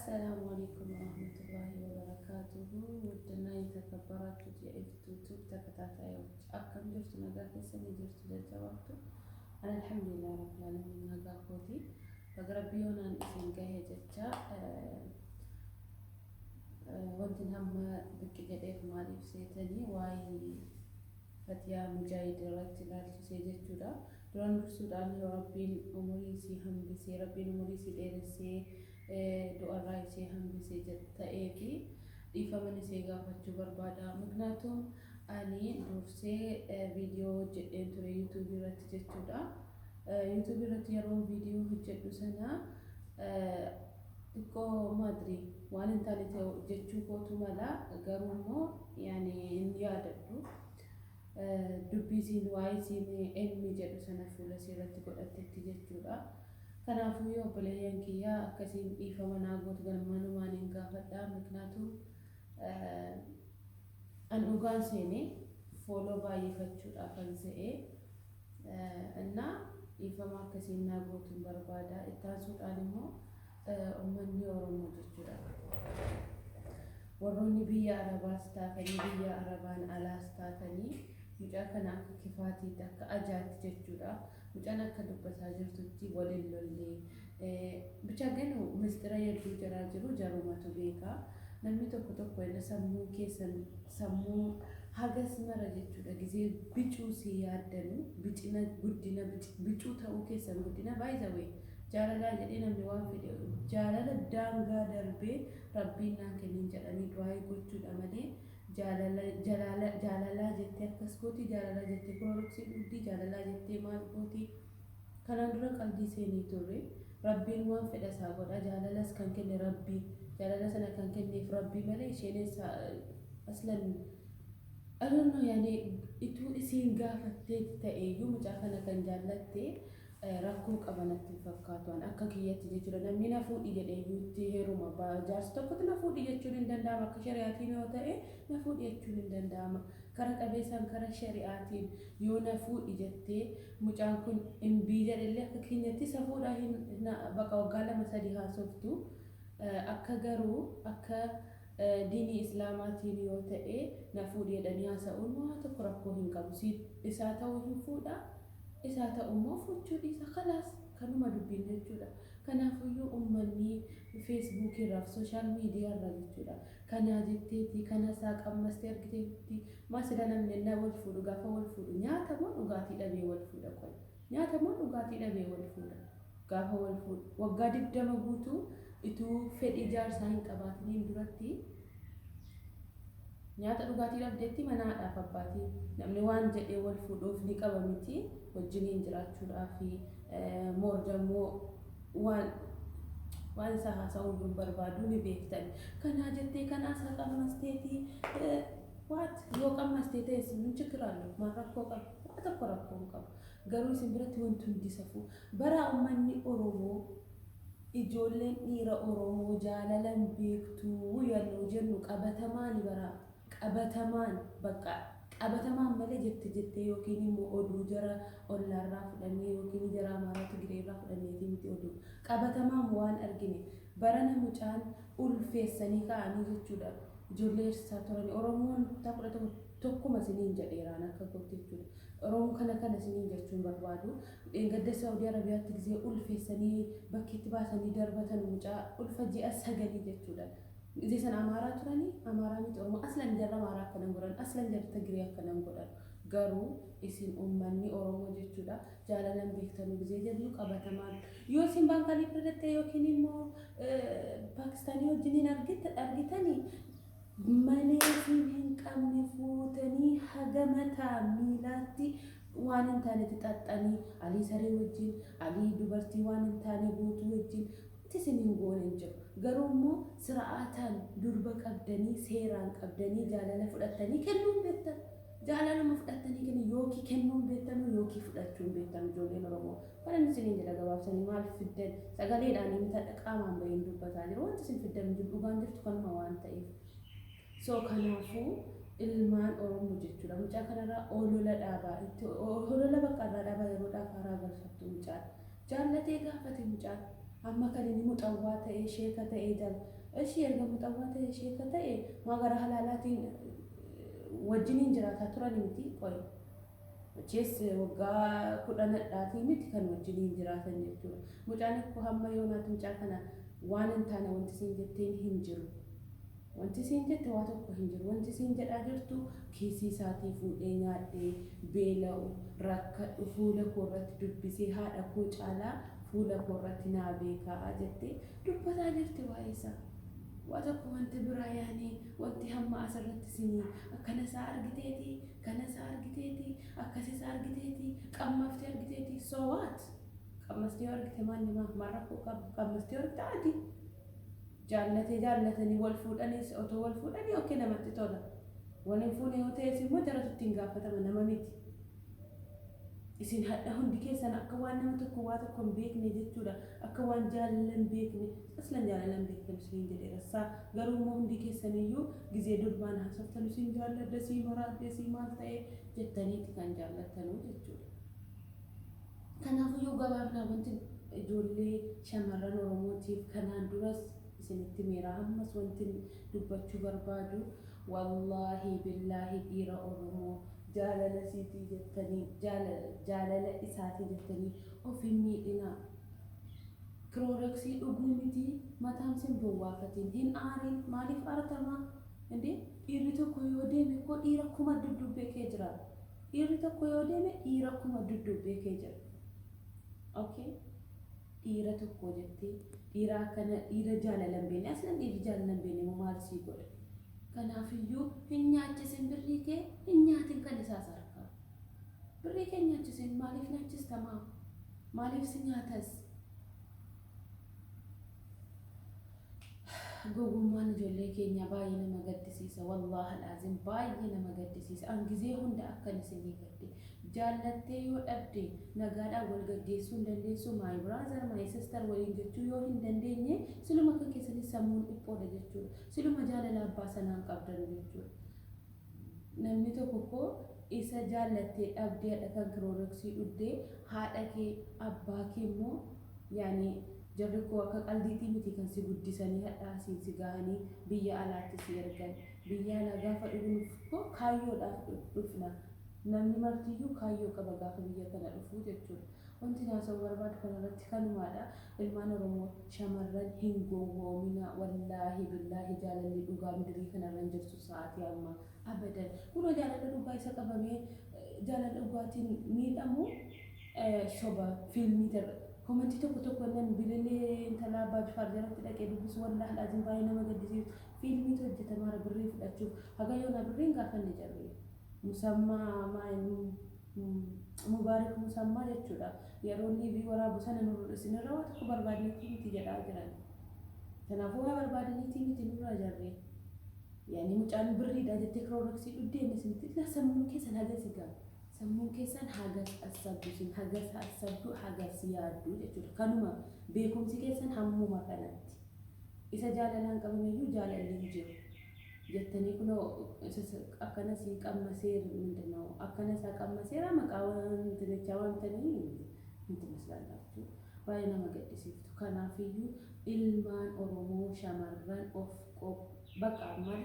አሰላሙ አለይኩም ወራህመቱላሂ ወበረካቱሁ። ውድና የተከበራችሁት የኢፍቱ ቱብ ተከታታዮች፣ akkam jirtu? Nagaa keessanii jirtu? Jajjabaattu? Ani alhamdulillah rabbil alamin, nagaa kooti. Baga Rabbii yoonaan isin gahe jecha, wanti hamma biqqi jedheef maaliif seetanii, waa'ee Fatiyaa Mujaahid irratti ilaalchisee jechuudha. Duraan dursuudhaan yoo Rabbiin umurii isii hambisee, Rabbiin umurii isii dheeressee, du'arraa ishee hambisee ta'ee fi dhiifaman ishee gaafachuu barbaada. Miknaatuun ani dursee viidiyoo hojjedheen ture yuutuubii irratti jechuudha. Yuutuubii irratti yeroo viidiyoo hojjedhu sana xiqqoo maadri waan hin taane ta'e jechuu kootu mala, garuu immoo yaani hin yaadadhu. Dubbii isiin waa'ee isiin emmi jedhu sana fuula isii irratti godhattetti jechuudha. Kanaafuu yoo obboleeyyan kiyyaa akkasiin dhiifama naa gootu galmanumaan hin gaafadha. Miknaatu an dhugaan seene follow baay'ifachuudhaaf an se'e innaa dhiifama akkasiin naa gootuun barbaada. Itti aansuudhaan immoo uummanni Oromoo jechuudha. Warroonni biyya Arabaas taatanii, biyya Arabaan alaas taatanii, mucaa kana akka kifaatiitti, akka ajaatti jechuudha. Mucaan akka dubbataa jirtutti waliin lollee bicha ganu mistira hedduu jaraa jiru jarumatu beeka. Namni tokko tokko inni sammuu keessan sammuu hagas mara jechuudha, gizee bicuu si yaaddanu bicina guddina bicuu ta'uu keessan guddina. By the way, jaalalaa jedhee namni waan fedhe jaalala daangaa darbee Rabbiin naan kennin jedhanii du'aayii gochuudha malee, jaalala jaalalaa jettee akkas gooti, jaalalaa jettee Cloroxii dhugdii, jaalalaa jettee maal gooti? Kanaan dura qalbii seenee turre. Rabbiin waan fedha isaa godha. Jaalalas kan kenne Rabbii, jaalala sana kan kenneef Rabbii malee isheen aslan, I don't know, yaani ituu isiin gaafatteeti ta'eeyyuu mucaa kana kan jaallatte rakkoo qaba natti hin fakkaatu an akka kiyyatti jechuudha. Namni na fuudhi jedhee iyyuu itti heeruma. Jaarsi tokkotti na fuudhi jechuun hin danda'ama. Akka shari'aatiin yoo ta'e na fuudhi jechuun hin danda'ama. Kara qabeessaan, kara shari'aatiin yoo na fuudhi jettee mucaan kun hin bii jedhellee, akka keenyatti safuudha hin baqa, waggaa 2 3 haasoftu. Akka garuu akka diinii Islaamaatiin yoo ta'e na fuudhi jedhanii haasa'uun waa tokko rakkoo hin qabu. Isaa ta'uu hin fuudha, isaa ta'u immoo fuuchuu dhiisa, kalaas kanuma dubbiin jechuudha. Kanaafuyyuu uummanni Feesbuukii irraa fi social media irraa jechuudha. Kanaa jetteeti, kana isaa qammastee argiteetti, maa sila namni ennaa wal fuudhu, gaafa wal fuudhu nyaata moo dhugaatii dhabee wal fuudha? Qoy, nyaata moo dhugaatii dhabee wal fuudha? Gaafa wal fuudhu waggaa 20 guutuu ituu fedhii jaarsaa hin qabaatiniin duratti nyaata dhugaatii dhabdeetti? Mana haadhaaf abbaatii namni waan jedhee wal fuudhuuf ni qaba miti, wajjiniin jiraachuudhaaf moor dammoo waan isaa haasa'uu hin barbaadu ni beektan. Kanaa jettee kanaa isaa qammasteeti waat yoo qammastee ta'es min chikiraallu maal rakkoo qaba? Waa tokko rakkoo hin qabu. Garuu isin biratti wanti hundi safuu. Bara uummanni Oromoo, ijoolleen dhiira Oromoo jaalalan beektuu yennuu jennu qabatamaani, bara qabatamaan, bakka qabatamaan malee jette jettee yookiin immoo oduu jara ollaarraa fudhannee yookiin jara Amaaraa Tigireerraa fudhanneetii miti. Oduu qabatamaan waan argine. Barana mucaan ulfeessanii ka'anii jechuudha, ijoollee hirsisaa turanii. Oromoon kutaa 11 tokkuma isiniin jedheeraan akka kootti jechuudha. Oromoo kana isiniin jechuun barbaadu. Dheengadda Saawudii Arabiyaatti gisee ulfeessanii bakkeetti baasanii darbatan mucaa ulfa ji'a 9 jechuudha. Gisee sana Amaaraa turanii? Amaaraa miti, Oromoo. Aslan jarra Amaaraa akkanan godhan, aslan jarri Tigiree akkanan godhan. Garuu isin uummanni Oromoo jechuudha, jaalalan beektanuu gisee jennu qabatamaan yoo isin baankalii fudhattee yookiin immoo Paakistaanii wajjiniin argitanii malee isin hin qabne fuutanii haga mataa miilaatti waan hin taanetti xaxxanii, alii saree wajjin, alii dubartii waan hin taane gootuu wajjin wanti isin hin goone hin jiru. Garuu immoo sira'aataan durba qabdanii, seeraan qabdanii jaalala fudhattanii kennuu hin beektan. Jaalaluma fudhattanii kennu yookiin kennuu hin beektanu yookiin fudhachuu hin beektanu ijoolleen Oromoo. Kana inni isiniin jedha gabaabsanii. Maal fiddan? Sagaleedhaan mitadha, qaamaan baheen dubbataa jiru. Wanti isin fiddan hin jiru, dhugaan jirtu kanuma waan ta'eef. So kanaafuu ilmaan Oromoo jechuudha. Mucaa kanarraa olola dhaabaa. Itti olola bakka irraa dhaabaa, yeroodhaaf haraa galfattu mucaan. Jaallatee gaafate mucaan. Amma kan inni muxawwaa ta'ee sheeka ta'ee jala. Ishii erga muxawwaa ta'ee sheeka ta'e maa gara halaalaatiin wajjiniin jiraataa turan miti qoy. Achiis waggaa 10 hadhaatii miti kan wajjiniin jiraatan jechuudha. Mucaan akkoo hamma yoonaatti mucaa kana waan hin taane wanti isiin jetteen hin jiru. Wanti isiin jette waa tokko hin jiru. Wanti isiin jedhaa jirtu kiisii isaatii fuudhee nyaadhee beela'u rakkadhu fuula koo irratti dubbisee haadha koo caalaa fuula koo irratti naa beekaa jettee dubbataa jirti waa'ee isaa. Waa tokko wanti biraa yaani wanti hamma asirratti isinii akkana isaa argiteeti kana isaa argiteeti akkas isaa argiteeti qammaftee argiteeti, so what? Qammastee yoo argite maal namaa maal rakkoo qaba? Qammastee yoo argite adi jaallatee jaallatanii wal fuudhaniis otoo wal fuudhanii okay namatti tola. Wal hin fuune yoo ta'es immoo jaratu ittiin gaafatama, nama miti. Isin hadha hundi keessan akka waan nama tokko waa tokko hin beekne jechuudha. Akka waan jaalala hin beekne, aslan jaalala hin beektan isiniin jedheera. Saa garuu immoo hundi keessaniyyuu gizee durbaan haasoftan isin jaalladha, sii maraadhe, sii maal ta'e jettaniiti kan jaallattanuu jechuudha. Kanaafuyyuu gabaabnaa wanti ijoollee shamarran Oromootiif kanaan duras isinitti meera, ammas wanti dubbachuu barbaadu, wallaahi billaahi, dhiira Oromoo jaalala isiitii jettanii, jaalala isaatii jettanii of hin miidhinaa. Kirooreksii dhuguu miti mataan sin bowwaafatiin, hin aariin. Maaliif aartamaa? Indee dhiirri tokko yoo deeme koo dhiira kuma duddubbee kee jira. Dhiirri tokko yoo deeme dhiira kuma duddubbee kee jira. Okay? Dhiira tokko jettee dhiira akkana dhiira jaalala hin beekne, aslan dhiirri jaalala hin beekne immoo maal sii godha? Kanaafiyyuu hin nyaachisin, birrii kee hin nyaatin, kan isaas harkaa. Birrii kee hin nyaachisin. Maaliif nyaachista maa? Maaliif si nyaatas? Gowwummaan ijoollee keenyaa baay'ee nama gaddisiisa. Wallaahi alaazim baay'ee nama gaddisiisa. An gizee hunda akkan isinii gadde. Jaallattee yoo dhabde nagaadhaan wal gaggeessuu hin dandeessu, my brother, my sister waliin jechuu yoo hin dandeenye, siluma kan keessanis sammuun dhiphoodha jechuudha. Siluma jaalala abbaa sanaan qabdanu jechuudha. Namni tokko koo isa jaallattee dhabdee hadha kan kirooreksii dhugdee haadha kee abbaa kee immoo yaani jarri koo akka qaldiitii miti kan si guddisanii hadha asiin si gahanii biyya alaatti si ergan. Biyya alaa gaafa dhufnu koo kaayyoodhaaf dhufna. Namni martiyyuu kaayyoo qaba gaafa biyya kana dhufuu jechuudha. Wanti haasa'uu barbaadu kanarratti kanumaadha. Ilmaan Oromoo shamarran hin gowwoomina. Wallaahi billaahi jaalalli dhugaa midirii kanarra hin jirtu sa'aatii ammaa. Abadan. Kunoo jaalala dhugaa isa qabamee jaalala dhugaatiin miidhamu soba fiilmii darba. Komentii tokko tokko nan bililee intalaa Abbaa Jifaar jalatti dhaqee dubbisu, wallaahi laazim baay'ee nama gaddisiisu. Fiilmiitu hojjetamaara birrii fudhachuuf. Haga yoonaa birriin gaafanne jarri. Musammaa Mubaarik Musammaa jechuudha. Yeroo liivii waraabu sana isinirra waa tokko barbaadneetii miti jedhaa jiran. Kanaafuu waa barbaadaniitii miti nurraa jarri. Yaani mucaan birriidha jettee kirooroksii dhuddee inni isinitti ila sammuun keessan hagas egaa. Sammuun keessan hagas assabdu, isin hagas assabdu, hagas yaaddu jechuudha. Kanuma beekumsi keessan hammuma kanatti. Isa jaalalaan qabameyyuu jaalalli hin jiru jettanii kunoo akkana sii qammaseer ምንድን ነው akkana isaa qammaseera maqaa wantinichaa waamtanii inti maslallaachuu baay'ee nama gaddisiiftu. Kanaafiyyuu ilmaan Oromoo shamarran of bakka maal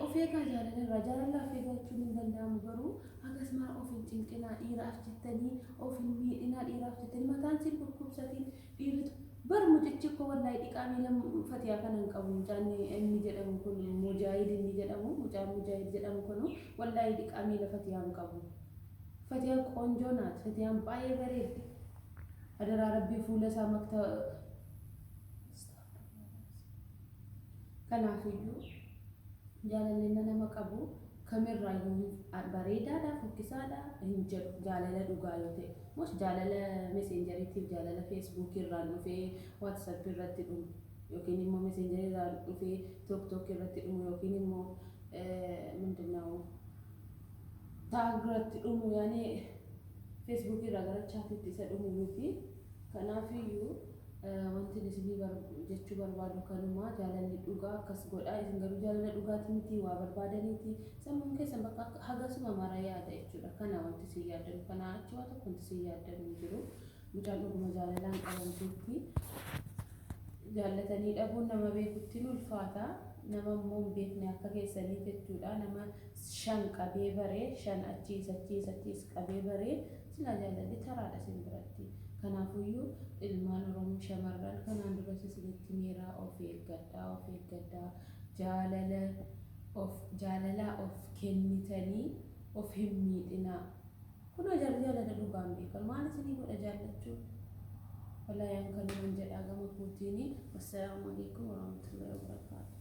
of eegaa jaalala irraa. Jaalala of eegaachuun hin danda'amu, garuu hagas mara of hin cinqinaa. Dhiiraaf jettanii of hin miidhinaa. Dhiiraaf jettanii mataan sin dhukkubsatiin. Dhiirri bar mucichi koo wallaahi dhiqaa miila Fatiyaa kana hin qabu. Mucaan inni jedhamu kun Mujaahid inni jedhamu, mucaan Mujaahid jedhamu kun wallaahi dhiqaa miila Fatiyaa hin qabu. Fatiyaan ቆንጆ ናት. Fatiyaan baay'ee bareeddi. Adaraa rabbii fuula isaa makta. Kanaafiyyuu jaalalli nama qabu kamirraayyuu bareedaadha, fokkisaadha hin jedhu, jaalala dhugaa yoo ta'e. Mos jaalala meseenjariitiif jaalala feesbuukii irraan dhufee waatsaappii irratti dhumu yookiin immoo meseenjarii irraan dhufee took irratti dhumu yookiin immoo ምንድን ነው taag irratti dhumu, yaani feesbuukii irraa gara chaatiitti isa dhumu miti. Kanaafiyyuu wanti isinii jechuu barbaadu kanuma. Jaalalli dhugaa akkas godha. Isin garuu jaalala dhugaatii miti waa barbaadaniiti sammuun keessan bakka hagasuma mara yaada jechuudha. Kana wanti isin yaaddan kana achi waa tokko wanti isin yaaddan hin jiru. Mucaan dhuguma jaalalaan qabamteetti. Jaallatanii dhabuun nama beekutti hin ulfaata. Nama immoo hin beekne akka keessanii jechuudha. Nama 5 qabee baree 5 achiis achiis achiis qabee baree silaa jaalalli taraadha isin biratti. Kanaafuyyuu ilmaan Oromoo shamarran kanaan duras isinitti miiraa of eeggadhaa of eeggadhaa jaalala of jaalalaa of kennitanii of hin miidhinaa. Kunoo jarri jaalala dhugaan beekan maal isinii godha jaallachuun? Wallaahi an kanuman jedhaa gama kootiini. Wassalaamu alaikum warahmatullahi wabarakaatuh.